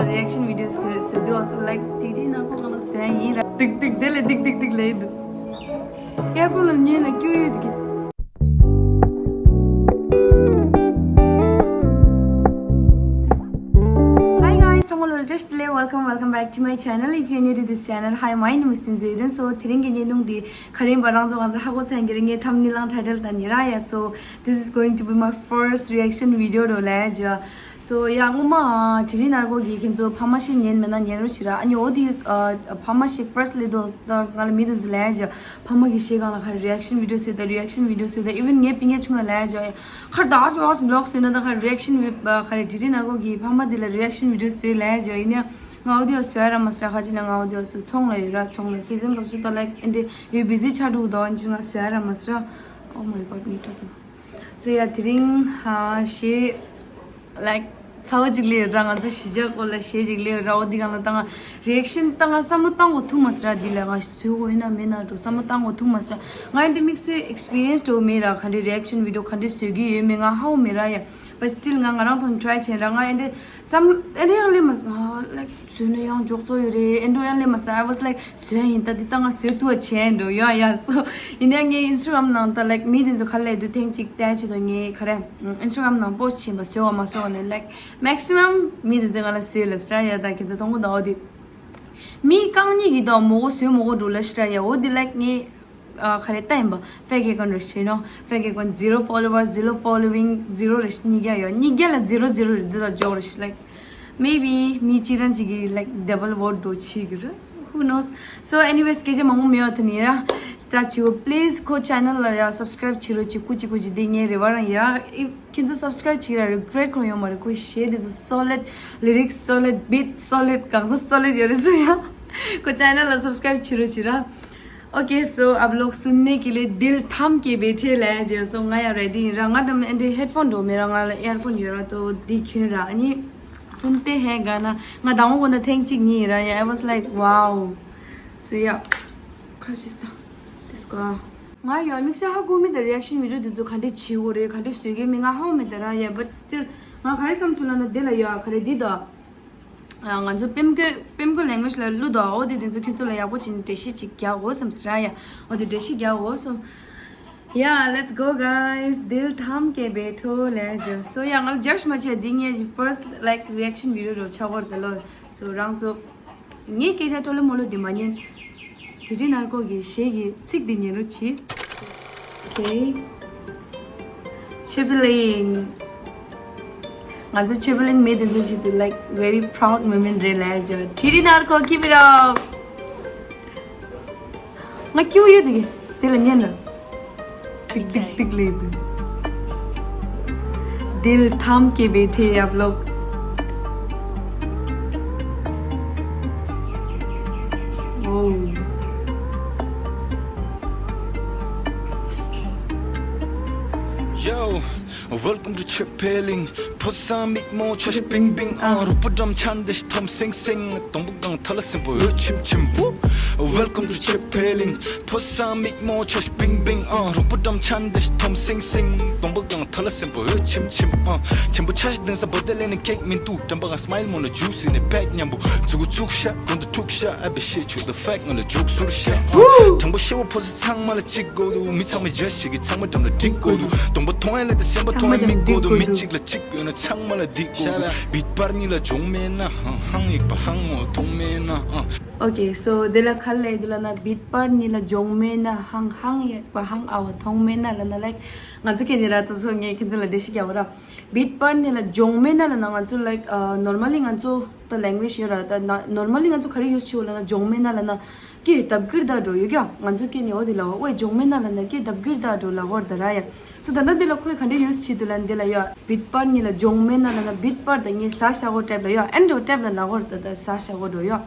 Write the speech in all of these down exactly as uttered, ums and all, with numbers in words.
རི་ཨེག་ཤན་བི་ཌི་ཡོ་བཟོས་བཟོས་དུས་ཨ་སོ་ལའིག་ཏི་ཏི་ནག་པོ་གང་ལ་བཟོས་ཡིན་ར། ཏིག་ཏིག་དེ་ལས་ཏིག་ཏིག་ཏིག་ལས་འདུག་ཨེར་ཕོན་ལ་ཉན་ན་སྐྱོ་ཡོད་ཀྱི། Hi guys, ཚང་མ་ལོ་བཀྲ་ཤིས་བདེ་ལེགས། Welcome, welcome back to my channel. If you're new to this channel, hi, my name is Tenzin Zedin. So དེ་རིང་གི་བརྙན་ཐུང་འདི་ག་རེ་ཡིན་པ་རང་ཚོ་གང་ཚོད་ཧ་གོ་ཚར་ཡིན་གྱི་རེད། ངས་ཐམ་ནེལ་དང་ཊའི་ཊལ་དང་ཉེ་ར་ཡ། So this is going to be my first reaction video རོ་ལས་ཇ། So yeah, སྔོན་མ་ཨ་དྲི་རི་ནར་ཀོ་གིས་ཁྱེད་ཚོ་ཕ་མ་ཤི་ཉན་མེད་ན་ཉན་རོགས་བྱེད་ར། ཨ་ནི་འོ་དེ་ཨ་ཕ་མ་ཤི་first ལས་དོ་ད་ང་ལ་མི་དེ་ཚོ་ལས་ཇ། ཕ་མ་གི་ཤི་གང་ལ་ཁ་རི་ཨེག་ཤན་བི་ཌི་ཡོ་བཟོས་ད། རི་ཨེག་ཤན་བི་ཌི་ཡོ་བཟོས་ད། even ངའི་སྤུན་ཀྱག་ཆུང་ལ་ལས་ཇ། ཁར་ད་ཨ་སི་ཨ་སི་བི་ལོག་བཟོས་ན་ད་ཁ་རི་ཨེག་ཤན་བི་ཁ་རི་དྲི་རི་ནར་ཀོ་གི་ཕ་མ་དེ་ལ་རི་ཨེག་ཤན་བི་ཌི་ཡོ་བཟོས་ལས་ཇ། ཡིན་ན་ང་འོ་དེ་ཡོ་བཟོས་ར་མ་སྲ་ཁ་ཅིག་ལ་ང་འོ་དེ་ཡོ་བཟོས། ཚོང་ལ་ཡོད་ར། ཚོང་ལ་སི་ཛན་སྐབས་སུ་ད་ལའིག་ཨེ་འདྲ་ཡོད་བི་ཟི་ཆགས་འགྲོ་གི་འདུག་ཨ་ནི་ཅི་ང་བཟོས་ར་མ་སྲ། Oh my god, me too. So yeah, དེ་རིང་ཧ་ཤེས་ལའིག་ཚ་བོ་ཅིག་ལས་ར། ང་ཚོ་གཞིས་ཆགས་སྐོར་ལ་གཞས་ཅིག་ལས་ར། འོ་འདི་གང་ལ་ད་ང་རི་ཨེག་ཤན་ད་ང་བསམ་བློ་བཏང་གོ་ཐུབ་མ་སྲ། འདི་ལ་ང་བཟོས་གོ་ཡིན་ན་མེད་ན་འགྲོ་བསམ་བློ་བཏང་གོ་ཐུབ་མ་སྲ། ང་འདི་དམིགས་བསལ་ཨེག་སི་པི་རི་ཡན་སི་འགྲོ་མེད་ར། ག་འདྲའི་རི་ཨེག་ཤན་བི་ཌི་ཡོ་ག་འདྲའི་བཟོས་ཀྱི་ཡོད་མེད་ང་ཧ་གོ་མེད་ར་ཡ། But still ང་ང་རང་ཐོག་ནས་ཊི་རའི་བྱས་ར། ང་ཨེ་འདྲ་བསམ་ཨེ་འདྲ་ཡང་ལས་མ་སོང་། ང་ལའིག་བཟོས་ན་ཡང་འཇོག་ཚོ་ཡོད་རེད། ཨེ་འདྲ་ཡང་ལས་མ་སོང་། I was like བཟོས་ཡིན་ད་འདི་ད་ང་བཟོས་ཐུབ་པ་བྱས་འགྲོ་ཡ་ཡ། སོ་ཡིན་ཡང་ངའི་ཨིན་སི་ཊ་གྷ་རམ་ནང་ད་ལའིག་མི་དེ་ཚོ་ག་ལས་དུ་ཐེངས་གཅིག་བལྟས་བྱེད་དོ། ངའི་ག་རེ་ཨིན་སི་ཊ་གྷ་རམ་ནང་པོ་སི་ཊི་བྱིན་པ་བཟོས་བ་མ་བཟོས་བ་ལས་ལའིག་མེག་སི་མམ་མི་དེ་ཚོ་ང་ལ་བཟོས་ལ་སི་ཊ་ཡ། ད་ཁྱེད་ཚོ་མཐོང་གོ་ད། འོ་དེ་མི་རྐང་གཉིས་ཀྱིས་ད་མོ་གོ་བཟོས་མོ་གོ་འགྲོ་ལ་སི་ཊ་ཡ། འོ་དེ་ལའིག་ངའི་ཨ་ག་རེ་ལྟ་ཡིན་པ། ཕེག་ཨེ་ཀོན་རེ་ཤི་ནོ། ཕེག་ཨེ་ཀོན་zero followers, zero following, zero རེ་ཤི། ཉིས་བརྒྱ་ཡོད། ཉིས་བརྒྱ་ལ་zero zero རེ་འདི་ལ་འཇོག་རེ་ཤི། Like maybe མི་གཅིག་རང་གཅིག་གིས་like double vote འགྲོ་ཆི་གི་རེད། So who knows? So anyways སྐད་ཆ་མང་པོ་མེད་པ་དེ་ནི་ར་སི་ཊར་བྱེད་འོ། Please ཁོ་ཆེ་ནལ་ལ་ཡ་སབ་སི་ཀ་རའིབ་བྱེད་རོགས་བྱེད། སྐུ་མཁྱེན་སྐུ་མཁྱེན། དེ་ངའི་རེ་བ་རང་ཡིན་ར། ཁྱེད་ཚོ་སབ་སི་ཀ་རའིབ་བྱེད་ར་རི་གི་རེཊ་ཁོ་ཡོང་མ་རེད། ཁོ་གཞས་དེ་ཚོ་solid, lyrics solid, beat solid, གང་ཚོ་solid ཡོད་རེད་ཟེར་ཡ། ཁོ་ཆེ་ནལ་ལ་སབ་སི་ཀ་རའིབ་བྱེད་རོགས་བྱེད་ར། Okay, so आप लोग सुनने के लिए दिल थाम के बैठे ལས་ཇེ། So ང་ཡང་རེ་ཌི་ཡིན་ར། ང་དམ་ཨེ་འདྲའི་ཧེཌ་ཕོན་འགྲོ་མེད་ར། ང་ལ་ཨེར་ཕོན་ཡོད་ར། ཏོ་འདི་གྱོན་ར། ཨ་ནི་སུན་ཏེ་ཧེ་ག་ན་ང་དང་པོ་གོ་ན་ཐེངས་གཅིག་གཉིས་ཡིན་ར། Yeah, I was like wow. So yeah, ཁ་ཤས་ད་དེ་སྐོར་ང་ཡང་དམིགས་བསལ་ཧ་གོ་མེད། ད་རི་ཨེག་ཤན་བི་ཌི་ཡོ་དེ་ཚོ་ག་འདྲས་བྱེད་དགོས་རེད། ག་འདྲས་བཟོ་གི་མིན་ང་ཧ་གོ་མེད་ད་ར། Yeah, but still ང་ག་རེ་བསམ་སོང་ལབ་ན་དེ་ལ་ཡོད་ག་རེ་འདི་ད། ང་ཚོ་པེམ་ཀོ་པེམ་ཀོ་ལེང་གུ་ཨེཇ་ལ་བླུགས་དོ། འོ་དེ་དེ་ཚོ་ཁྱོད་ཚོ་ལ་ཡག་པོ་བྱས་ནས་འགྲེལ་བཤད་ཅིག་རྒྱག་དགོས་བསམ་སྲ་ཡ། འོ་དེ་འགྲེལ་བཤད་རྒྱག་དགོས་སོ། Yeah, let's go guys. दिल थाम के बैठो ལས་ཇེ། So yeah, ང་ལ་ཇར་ཇི་མ་བྱེད། འདི་ངའི་first like reaction video རོ་ཆགས་པར་ད་ལོ། So རང་ཚོ་ངའི་སྐད་ཆ་ཏོ་ལེ་མོ་ལོ་འདི་མ་ཉན། དྲི་ཊི་ནར་ཀོ་གི་གཞས་ཀྱི་ཚིག་འདི་ཉན་རོགས་གྱིས། Okay. ཆོས་པི་ལིང་། ང་ཚོ་ཆོས་པི་ལིང་མི་དེ་ཚོ་ཞིག་ཏུ་like very proud moment རེད་ལས་ཇོ། དྲི་ཊི་ནར་ཀོ་keep it up. ང་སྐྱུག་ཡོད་དུ་གི་དེ་ལ་ཉན་ན། ཏིག་ཏིག་ཏིག་ལས་དུ། दिल थाम के बैठे आप लोग। Oh. Yo, welcome to ཆོས་པི་ལིང་། ཕོ་སང་མིག་མོ་ཆ་ཤི་པིང་པིང་ཨ། རུ་པུ་འགྲམ་ཆན་དེ་ཤི་ཐོམ་སིང་སིང་། སྡོང་པོ་གང་ཐ་ལ་སིམ་པོ་འོད་ཆིམ་ཆིམ་བུ། Welcome to ཆོས་པི་ལིང་། ཕོ་སང་མིག་མོ་ཆ་ཤི་པིང་པིང་ཨ། རུ་པུ་འགྲམ་ཆན་དེ་ཤི་ཐོམ་སིང་སིང་། སྡོང་པོ་གང་ཐ་ལ་སིམ་པོ་འོད་ཆིམ་ཆིམ་ཨ། ཆེན་པོ་ཆ་ཤི་དེང་ས་བོ་དེ་ལེན་ནི་ཀེག་མིན་ཏུ། འགྲམ་པ་གང་སི་མའིལ་མོ་ན་ཇུ་སི་ནི་པེག་མཉམ་པོ། ཚུགས་ཚུགས་ཤ་གོང་དུ་འཁྲུག་ཤ་ཨ་བེ་ཤེ་ཆུ་ད་ཕེག་ང་ལ་འཇུག་སུར་ཤ་ཨ། དང་པོ་ཤེ་བོ་ཕོ་སི་ཚང་མ་ལ་གཅིག་དགོས་འདུག་མི་ཚང་མ་རྒྱ་ཞིག་གི་ཚང་མ་འགྲམ་ལ་འགྲིག་དགོས་འདུག་སྡོང་པོ་མཐོང་ཡ་ལེ་ད་སེམས་པ་མཐོང་ཡ་མི་དགོས་འདུག་མི་གཅིག་ལ་གཅིག་ཡོད་ན་ཚང་མ་ལ་འདི་དགོས་འདུག་བིད་པར་གཉིས་ལ་འཇོག་མེད་ན་ཧང་ཧང་ཡིག་པ་ཧང་ངོ་མཐོང་མེད་ན་ཨ། Okay, so དེ་ལ་ག་རེ་ལབ་འདུག་ལབ་ན། བིད་པར་གཉིས་ལ་འཇོག་མེད་ན་ཧང་ཧང་ཡིག་པ་ཧང་ཨ་བ་མཐོང་མེད་ན་ལབ་ན། Like ང་ཚོ་ཁྱེད་ནི་ར་ད་སོ་ངས་ཁྱེད་ཚོ་ལ་འགྲེལ་བཤད་རྒྱག་པ་ར། བིད་པར་གཉིས་ལ་འཇོག་མེད་ན་ལབ་ན་ང་ཚོ་like ཨ་normally ང་ཚོ་ད་ལེང་གུ་ཨེཇ་ཡོད་ར། ད་ན་normally ང་ཚོ་ག་རེ་ཡུ་སི་བྱེད་འོ་ལབ་ན་འཇོག་མེད་ན་ལབ་ན། ཀྱེ་ལྡབ་ཀིར་ད་འགྲོ་ཡོད་ཀྱང་ང་ཚོ་ཀྱེ་ནི་འོ་དེ་ལ་འོ་འཇོག་མེད་ན་ལབ་ན་ཀྱེ་ལྡབ་ཀིར་ད་འགྲོ་ལ་གོར་ད་ར་ཡ། སོ་ད་ལྟ་འདི་ལ་ཁོས་ག་འདྲས་ཡུ་སི་བྱེད་འདུག་ལབ་ན་འདི་ལ་ཡོད། བིད་པར་གཉིས་ལ་འཇོག་མེད་ན་ལབ་ན་བིད་པར་ད་ངས་ཟ་ཤ་གོ་ཊེབ་ལ་ཡོད། ཨེན་འགྲོ་ཊེབ་ལ་ལ་གོར་ད་ད་ཟ་ཤ་གོ་འགྲོ་ཡོད།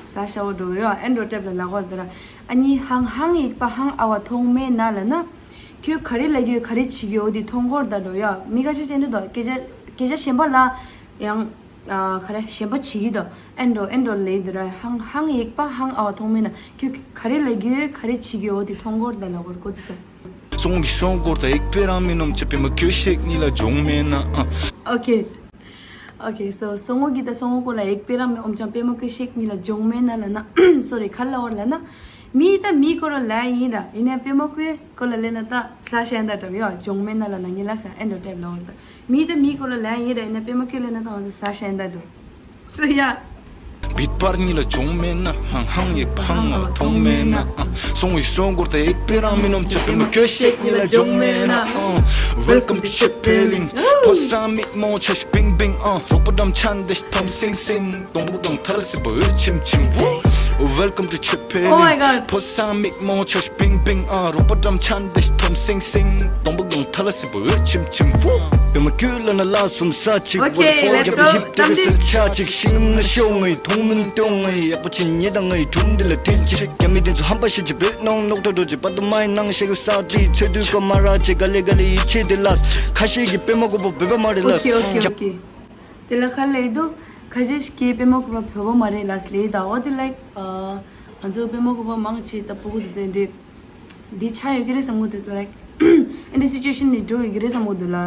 ཟ་ཤ་གོ་འགྲོ་ཡོད། ཨེན་འགྲོ་ཊེབ་ལ་ལ་གོར་ད་ར། ཨ་ནི་ཧང་ཧང་ཡིག་པ་ཧང་ཨ་བ་མཐོང་མེད་ན་ལབ་ན། ཁྱོད་ག་རེ་ལབ་ཀྱི་ཡོད་ག་རེ་བྱེད་ཀྱི་ཡོད་འོ་དེ་མཐོང་གོར་ད་འགྲོ་ཡོད། མི་ཁ་ཤས་ཅན་འདི་དོ་སྐད་ཆ་སྐད་ཆ་གཞན་པ་ལ་ཡང་། ཨ་ག་རེ་གཞན་པ་བྱེད་ཀྱི་འདུག་ཨེན་འགྲོ་ཨེན་འགྲོ་ལེ་འདི་ར་ཧང་ཧང་ཡིག་པ་ཧང་ཨ་བ་མཐོང་མེད་ན་ཁྱོད་ག་རེ་ལབ་ཀྱི་ཡོད་ག་རེ་བྱེད་ཀྱི་ཡོད་འོ་དེ་མཐོང་གོར་ད་ལ་གོར་གོ་ཚི་ས། སོང་གི་སོང་གོར་ད་ཡིག་པེ་རང་མི་ནོམ་ཆེ་པེ་མ་ཁྱོད་ཤེག་གཉིས་ལ་འཇོག་མེད་ན་ཨ། Okay. Okay, so སོང་ངོ་གི་ད་སོང་ངོ་སྐོར་ལ་ཡིག་དཔེ་རང་མེད་ཨོམ་ཅང་པད་མ་ཁོས་ཤེག་ཉིད་ལ་ཇོང་མེད་ན་ལ་ན། སོ་རི་ཁ་ལ་བར་ལ་ན། མི་ད་མི་སྐོར་ལ་ལ་ཡིན་ད་ཡིན་ན་པད་མ་ཁོས་སྐོར་ལ་ལེ་ན་ད་ས་ཤན་ད་འགྲམ་ཡོ་ཇོང་མེད་ན་ལ་ན་ཉི་ལ་ས་ཨེན་ཌོ་ཊེབ་ལ་བར་ད། མི་ད་མི་སྐོར་ལ་ལ་ཡིན་ད་ཡིན་ན་པད་མ་ཁོས་ལེ་ན་ད་ང་ས་ཤན་ད་འགྲོ། སོ་ཡ། བིད་པར་ཉིད་ལ་ཇོང་མེད་ན་ཧང་ཧང་ཡིག་པ་ཧང་ང་མཐོང་མེད་ན། ཨ། སོང་བའི་སོང་སྐོར་དེ་ཡིག་དཔེ་རང་མི་ནོམ་ཆ་པད་མ་ཁོས་ཤེག་ཉིད་ལ་ཇོང་མེད་ན། ཨ། Welcome to Chepheling། ཕོ་སང་མིག་མོ་ཆ་ཤ་པིང་པིང་། ཨ། རོགས་པ་འགྲམ་ཆན་དེ་ཐོམ་སིང་སིང་། སྡོང་པོ་དང་ཐ་ལ་སི་པོ་འོད་ཆིམ་ཆིམ་བུ། Welcome to Chepheling། Oh my God. ཕོ་སང་མིག་མོ་ཆ་ཤ་པིང་པིང་། ཨ། རོགས་པ་འགྲམ་ཆན་དེ་ཐོམ་སིང་སིང་། སྡོང་པོ་དང་ཐ་ལ་སི་པོ་འོད་ཆིམ་ཆིམ་བུ། པད་མ་ཁྱོད་ལ་ན་ལ་སུམ་ས་གཅིག Okay, let's go. ནམ་དེ། ཤིང་ནི་ཤོག་ངའི་ཐོང་མིན་སྟོང་ངའི་ཡག་པོ་ཆེ་ཉེ་དང་ངའི་དྲུང་འདི་ལ་དེ་ཅིག་རྒྱ་མི་དེ་ཚོ་ཧམ་པ་ཤེས་ཀྱི་བོད་ནང་ནོག་ཏྲ་འགྲོ་ཅིག་པ་དུ་མའི་ནང་ཤེས་གུ་ས་ཅིག་ཚོད་དུས་ཀ་མ་ར་ཅིག་ག་ལེ་ག་ལེ་ཡི་ཆེ་དེ་ལ་ཁ་ཤས་ཀྱི་པད་མ་གོ་པོ་བོད་པ་མ་རེད་ལ། Okay, okay, okay. དེ་ལ་ཁ་ལེ་དུ་ཁ་ཤས་ཀྱི་པད་མ་གོ་པོ་བོད་པ་མ་རེད་ལ་སླེ་ད་འོ་དེ་ལ་ང་ཚོ་པད་མ་གོ་པོ་མང་ཆེ་ད་ཕྲུ་གུ་དེ་ཚོ་འདི། འདི་ཆ་ཡོད་ཀྱི་རེད་བསམ་གི་འདུག like ཨ་འདི་སི་ཅུ་ཨེ་ཤན་འདི་འགྲོ་ཡོད་ཀྱི་རེད་བསམ་གི་འདུག་ལ།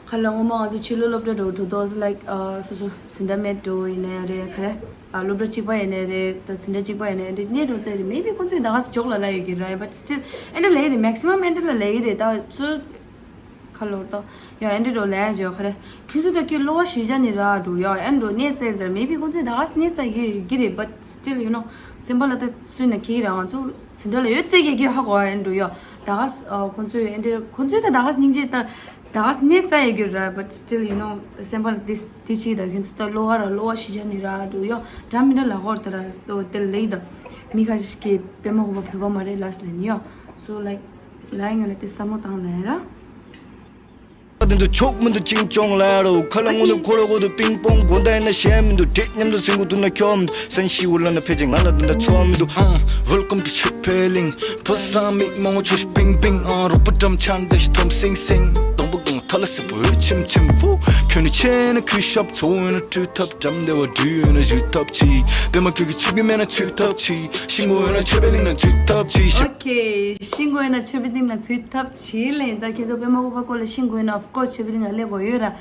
ཁ་ལ་སྔོན་མ་ང་ཚོ་ཕྱི་ལོགས་སློབ་གྲྭ་འགྲོ་འགྲོ་དུས་like ཨ་སོ་སོ་འཛིན་གྲྭ་མེད་འགྲོ་ཡིན་ནའི་རེད་ག་རེ་ཨ་སློབ་གྲྭ་གཅིག་པ་ཡིན་ནའི་རེད་ད་འཛིན་གྲྭ་གཅིག་པ་ཡིན་ནའི་འདི་གནས་འགྲོ་ཚད་རེད། maybe ཁོང་ཚོས་ད་ག་སེ་འཇོག་ལ་ལ་ཡོད་ཀྱི་རེད། but still ཨ་འདི་ལ་ཡོད་རེད། maximum ཨ་འདི་ལ་ལ་ཡོད་རེད། ད་སོ་ཁ་ལོར་ཏོ། ཡ་ཨེ་འདྲ་རོ་ལན་ཇོ་ཁ་རེ། ཁྱོད་ཚོ་ད་ཁྱོད་གློ་བ་གཞིས་ཆགས་ནི་ར་འགྲོ་ཡ་ཨེ་འགྲོ་གནས་ཚེ་དར་མེད་པའི་ཁོང་ཚོས་ད་ག་གནས་ཚེ་ཡོད་ཀྱི་རེད། but still you know སེམས་པ་ལ་ད་སུས་ན་ཁྱེད་རང་ང་ཚོ་ཟིན་གྲྭ་ལ་ཡོད་ཚེ་གི་ཁྱོད་ཧ་གོ་ཨེ་འགྲོ་ཡ་ད་ག་ཁོང་ཚོས་ཨེ་འདྲ་ཁོང་ཚོས་ད་ད་ག་སྙིང་རྗེ་ད་ད་ག་གནས་ཚེ་ཡོད་ཀྱི་ར། but still you know སེམས་པ་ལ་དེ་དེ་ཅིག་ད་ཁྱོད་ཚོ་ད་གློ་བ་ར་གློ་བ་གཞིས་ཆགས་ནི་ར་འགྲོ་ཡ་འདྲ་མི་འདྲ་ལ་ཧོར་ད་ར་སོ་དེ་ལེགས་ད་མི་ཁ་ཤས་ཀྱིས་པད་མ་གོ་པ་བོད་པ་མ་རེད་ལ་སི་ལེ་ནི་ཡ་so like ལ་ཡ་ང་ལ་དེ་བསམ་བློ་བཏང་ལ་ཡ་ར། དེ་ཚོ་ཆོག་མི་འདུག་ཅིང་ཅོང་ལ་རོ་ཁ་ལ་ངོ་ནུ་ཁོ་ར་གོ་དུ་པིང་པོང་གོ་ད་ཡིན་ན་ཤེས་མི་འདུག་དྲེག་མཉམ་དུ་སིང་གུ་དུ་ན་ཁྱོམ་སན་ཤི་འུ་ལ་ན་ཕེ་ཅིང་ང་ལ་དུ་ན་ཚོ་མི་འདུག་ཨང་། Welcome to Chepheling། ཕོ་སང་མིག་མང་ཆོ་ཤ་པིང་པིང་། ཨང་། རོགས་པ་འགྲམ་ཆན་དེ་ཤ་ཐོམ་སིང་སིང་། སྡོང་པོ་གང་ཐ་ལ་སི་པོ་འོད་ཆིམ་ཆིམ་བུ། ཁྱོད་ནི་ཆེ་ན་ཁུ་ཤབ་ཚོ་འོད་ན་ཁྲུ་ཐབ་འགྲམ་དེ་བ་འདྲུ་འོད་ན་བཞུ་ཐབ་ཆི། པད་མ་ཁྱོད་ཀྱི་ཚུགས་ཀྱི་མེད་ན་ཚུད་ཐབ་ཆི། ཤིང་གོ་འོད་ན་ཆེ་པེ་ལིང་ན་ཚུད་ཐབ་ཆི། ཤ། Okay, ཤིང་གོ་འོད་ན་ཆེ་པེ་ལིང་ན་ཚུད་ཐབ་ཆི་ལེན། ད་ཁྱེད་ཚོ་པད་མ་གོ་པ་སྐོར་ལ་ཤིང་གོ་འོད་ན་of course ཆེ་པེ་ལིང་ན་ལེ་གོ་ཡོད་ར།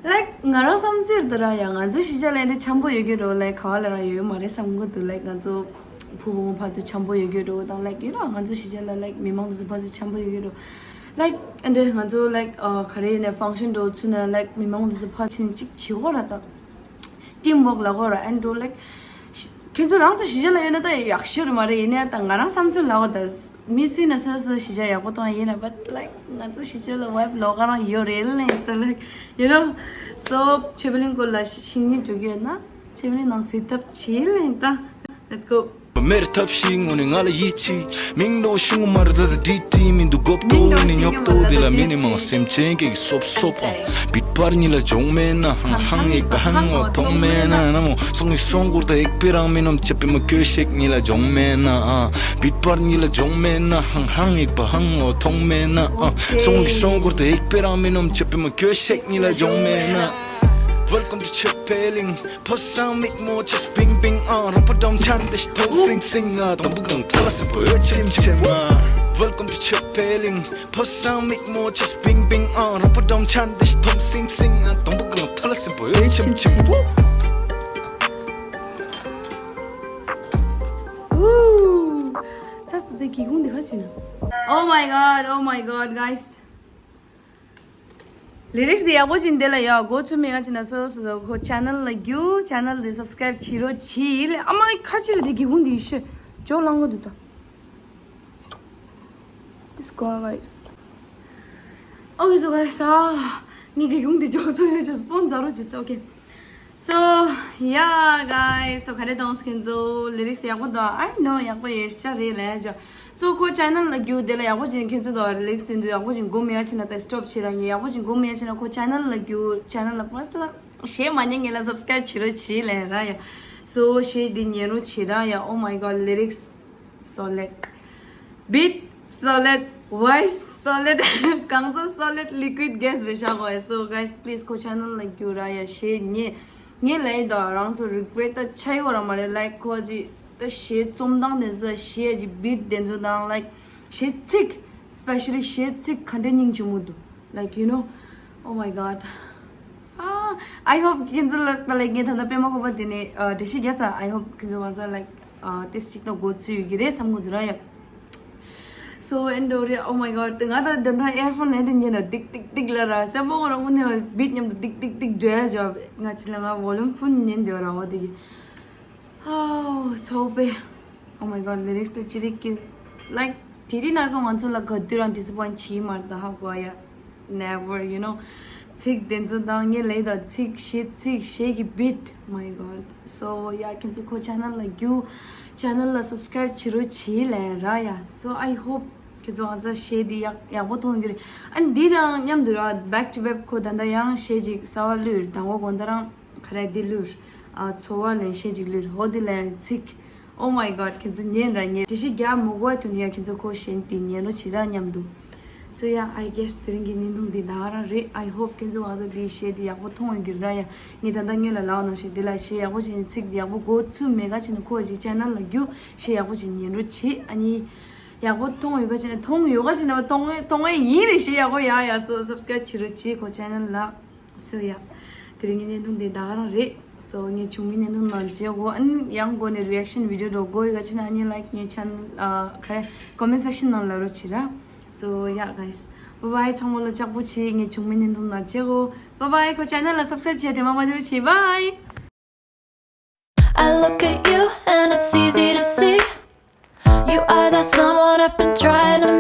Like ང་རང་བསམ་ཚུལ་དུ་ར་ཡ་ང་ཚོ་གཞིས་ཆགས་ལ་འདྲ་འཆམ་པོ་ཡོད་ཀྱི་རོ། Like ག་བ་ལ་ར་ཡོད་མ་རེད་བསམ་གི་འདུག Like ང་ཚོ་ཕུ་བོ་ཕ་ཚོ་འཆམ་པོ་ཡོད་ཀྱི་རོ་དང་like you know ང་ཚོ་གཞིས་ཆགས་ལ་like མི་མང་དེ་ཚོ་ཕ་ཚོ་འཆམ་པོ་ཡོད་ཀྱི་རོ། Like ཨ་འདྲ་ང་ཚོ་like ག་རེ་ཡིན་ན་function འགྲོ་ཚུལ་ན་like མི་མང་དེ་ཚོ་ཕ་ཕྱིན་གཅིག་བྱེད་དགོས་ར་ད། Team work ལ་གོ་ར་and do like ཁྱོད་ཚོ་རང་ཚོ་གཞིས་ཆགས་ལ་ཡོད་ན་ད་ཡག་ཤོས་རེད་མ་རེད། ཡིན་ན་ད་ང་རང་བསམ་ཚུལ་ལ་གོ་ད་མི་སུས་ན་སོ་སོ་གཞིས་ཆགས་ཡག་པོ་བཏང་ཡིན་ན་but like ང་ཚོ་གཞིས་ཆགས་ལ་vibe ལོག་ག་རང་ཡོད་རེད་ལེ་ད་like you know so ཆོས་པ་གླིང་སྐོར་ལ་ཤིང་ཉིན་འགྲོ་གི་ཡོད་ན་ཆོས་པ་གླིང་ནང་སུས་ཐབས་བྱེད་ལེ་ད། Let's go. མེར་ཐབས་ཤིག་ངོ་ནས་ང་ལ་ཡིད་ཆེས། མིང་འདོགས་ཤིང་མར་ད་ད་ཌི་ཏི་མིང་འདུག་གོབ་ཏོ་ནི་ཉོབ་ཏོ་དེ་ལ་མི་ནི་མང་སེམས་ཅན་གྱི་སོབ་སོབ་ཨང་། བིད་པར་ཉིད་ལ་ཇོང་མེད་ན་ཧང་ཧང་ཡིག་པ་ཧང་ངོ་ཐོང་མེད་ན་ན་མོ་སོང་ཡིག་སོང་གུར་ད་ཡིག་པེ་རང་མི་ནོམ་ཆེ་པེ་མ་ཁྱོད་ཤེག་ཉིད་ལ་ཇོང་མེད་ན་ཨང་། བིད་པར་ཉིད་ལ་ཇོང་མེད་ན་ཧང་ཧང་ཡིག་པ་ཧང་ངོ་ཐོང་མེད་ན་ཨང་། སོང་ཡིག་སོང་གུར་ད་ཡིག་པེ་རང་མི་ནོམ་ཆེ་པེ་མ་ཁྱོད་ཤེག་ཉིད་ལ་ཇོང་མེད་ན། Welcome to Chepheling། ཕོ་སང་མིག་མོ་ཆེ་པིང་པིང་ཨང་། རོགས་པ་འགྲམ་ཆན་དེ་ཤ་ཐོམ་སིང་སིང་ཨང་། སྡོང་པོ་གང་ཐ་ལ་སི་པོ་འོད་ཆིམ་ཆིམ་ཨང་། Welcome to Chepheling། ཕོ་སང་མིག་མོ་ཆེ་པིང་པིང་ཨང་། རོགས་པ་འགྲམ་ཆན་དེ་ཤ་ཐོམ་སིང་སིང་ཨང་། སྡོང་པོ་གང་ཐ་ལ་སི་པོ་འོད་ཆིམ་ཆིམ། ཚ་སྟ་དེ་གི་ཁུང་དེ་ག་ཅི་ན། Oh my god, oh my god, guys. ལི་རིགས་འདི་ཡག་པོ་ཅིག་འདི་ལ་ཡོད། གོ་ཚུལ་མི་ང་ཅི་ན་སོ་སོ་སོ་ཁོ་ཆེ་ནལ་ལ་རྒྱུ་ཆེ་ནལ་འདི་སབ་སི་ཀ་རེབ་བྱེད་རོགས་གྱིས་ལེ། ཨ་མ་ཁ་ཅིག་ལ་འདི་གི་ཧུང་འདི་ཡོད་ཤོད་ཇོ་ལང་གོ་འདུག་ད། This guy, guys. Okay, so guys, ཨ་ངའི་གི་ཧུང་འདི་ཇོ་ཚོ་ཡོད་ཅེས་སྤོན་ཛ་རོ་ཅེས། Okay. So yeah, guys, so ག་རེ་དང་སྐྱེན་ཚོ་ལི་རིགས་ཡག་པོ་འདུག I know ཡག་པོ་ཡོད་ཤ་རེད་ལེ་ཇོ། So ཁོ་ཆེ་ནལ་ལ་རྒྱུ་དེ་ལ་ཡག་པོ་ཅིག་ཁྱོད་ཚོ་དང་ལི་རིགས་འདུག་ཡག་པོ་ཅིག་གོ་མེད་ཡ་ཆེ་ན་ད་སི་ཊོབ་བྱེད་ར་ངས་ཡག་པོ་ཅིག་གོ་མེད་ཡ་ཆེ་ན་ཁོ་ཆེ་ནལ་ལ་རྒྱུ་ཆེ་ནལ་ལ་ཕོ་སི་ལ་ཞེས་མ་ཉན་ངེད་ལ་སབ་སི་ཀ་རེབ་བྱེད་རོགས་བྱེད་ལེ་ར་ཡ། So ཞེས་འདི་ཉན་རོགས་བྱེད་ར་ཡ། Oh my god, lyrics solid, beat solid, voice solid, གང་ཚོ་solid liquid gas རེད་ཤག་གོ། So guys, please ཁོ་ཆེ་ནལ་ལ་རྒྱུ་ར་ཡ། ཞེས་ཉན་ངས་ལབ་ཡི་ད་རང་ཚོ་རི་གི་རེཊ་ད་ཆ་ཡོད་ར་མ་རེད། Like ཁོ་ཅི་ད་ཞེས་རྩོམ་སྟངས་དེ་ཚོ་ཞེས་ཀྱི་བིཊ་དེ་ཚོ་དང་like ཞེས་ཚིག especially ཞེས་ཚིག་ག་འདྲ་སྙིང་རྗེ་མོ་འདུག Like you know, oh my god. I hope ཁྱེད་ཚོ་ལ་ད་ལེགས་ངས་ད་ལྟ་པད་མ་ཁོག་པ་དེ་ནས་འགྲེལ་བཤད་རྒྱག་ཚར། I hope ཁྱེད་ཚོ་གང་ཚ་like ཏེ་སི་གཅིག་ཏུ་འགོ་ཚུགས་ཡོད་ཀྱི་རེད་བསམ་གི་འདུག་ར་ཡ། So and oh my god ང་ད་ད་ད་earphone ལེན་དུ་ཉན་ན་ཏིག་ཏིག་ཏིག་ལ་ར་སེམས་པ་ཁོ་རང་དངོས་གནས་ར་beat མཉམ་དུ་ཏིག་ཏིག་ཏིག་འགྲོ་ཡ་ཇོ་ང་ཅི་ལ་ང་volume full ཉན་འདོད་ར་བ་དེ་གི Oh, it's so bad. Oh my god, lyrics དེ་ཅི་རིགས་ཀྱི་like དེ་རིང་ནར་གང་ང་ཚོ་ལ་ག་དུས་རང་disappoint བྱེད་མ་ད་ཧ་གོ་ཡ། Never, you know. ཚིག་དེ་ཚོ་དང་ངའི་ལས་དང་ཚིག་གཞས་ཚིག་གཞས་ཀྱི་beat. My god. So yeah, ཁྱེད་ཚོ་ཁོ་channel ལ་རྒྱུ་channel ལ་subscribe བྱེད་རོགས་བྱེད་ལན་ར་ཡ། So I hope ཁྱེད་ཚོ་ང་ཚོ་གཞས་འདི་ཡག་ཡག་པོ་མཐོང་གི་རེད། ཨ་ནི་འདི་དང་མཉམ་དུ་ར་back to back ཁོ་ད་ལྟ་ཡང་གཞས་ཅིག་གསར་བ་བླུགས་དང་པོ་དགོང་དག་རང་། ག་རེ་འདི་ལུར། ཨ་ཚོར་བ་ལེན་ཤེས་ཅིག་ལུར་ཧོ་འདི་ལེན་ཚིག Oh my god ཁྱེད་ཚོ་ཉན་ར་ཉན། དྲི་ཤི་རྒྱ་མོ་གོ་ཐོན་ཡ་ཁྱེད་ཚོ་ཁོ་ཞེན་ཏི་ཉན་རོ་ཆི་ར་མཉམ་དུ། So yeah, I guess དེ་རིང་གི་བརྙན་ཐུང་འདི་ད་ག་རང་རེད། I hope ཁྱེད་ཚོ་ང་ཚོ་འདི་ཤེས་འདི་ཡག་པོ་མཐོང་ཡོད་ཀྱི་ར་ཡ། ངས་ད་ལྟ་སྔོན་ལ་ལའོ་ནང་བཞིན་འདི་ལ་ཤེས་ཡག་པོ་ཅིག་ཚིག་འདི་ཡག་པོ་གོ་ཚུལ་མེད་ག་ཅི་ན་ཁོ་ཞིག་channel ལ་རྒྱུ་ཤེས་ཡག་པོ་ཅིག་ཉན་རོ་ཆི་ཨ་ནི། ཡག་པོ་མཐོང་ཡོད་ག་ཅི་ན་མཐོང་ཡོད་ག་ཅི་ན་མཐོང་ངེ་མཐོང་ངེ་ཡིན་རེད་ཤེས་ཡག་པོ་ཡ་ཡ། So subscribe བྱེད་རོ་ཆི་ཁོ་channel ལ། So yeah དེ་རིང་གི་བརྙན་ཐུང་འདི་ད་ག་རང་རེད། So ངས་བྱུང་མིན་བརྙན་ཐུང་ནང་མཇལ་གོ་ཨན་ཡང་གོ་ནས་reaction video འགྲོ་གོ་ཡོད་ག་ཅི་ན་ཨ་ནི་like ངའི་channel ཨ་ག་རེ་comment section ནང་ལ་རོ་ཆི་ར། So yeah guys, bye bye ཚང་མ་ལ་ལྕགས་པོ་ཆེ། ངས་བྱུང་མིན་བརྙན་ཐུང་ནང་མཇལ་གོ bye bye ཁོ་channel ལ་subscribe བྱེད་དྲན་མ་མ་བརྗེད་རོ་ཆི bye. I look at you and it's easy to see. You are that someone I've been trying to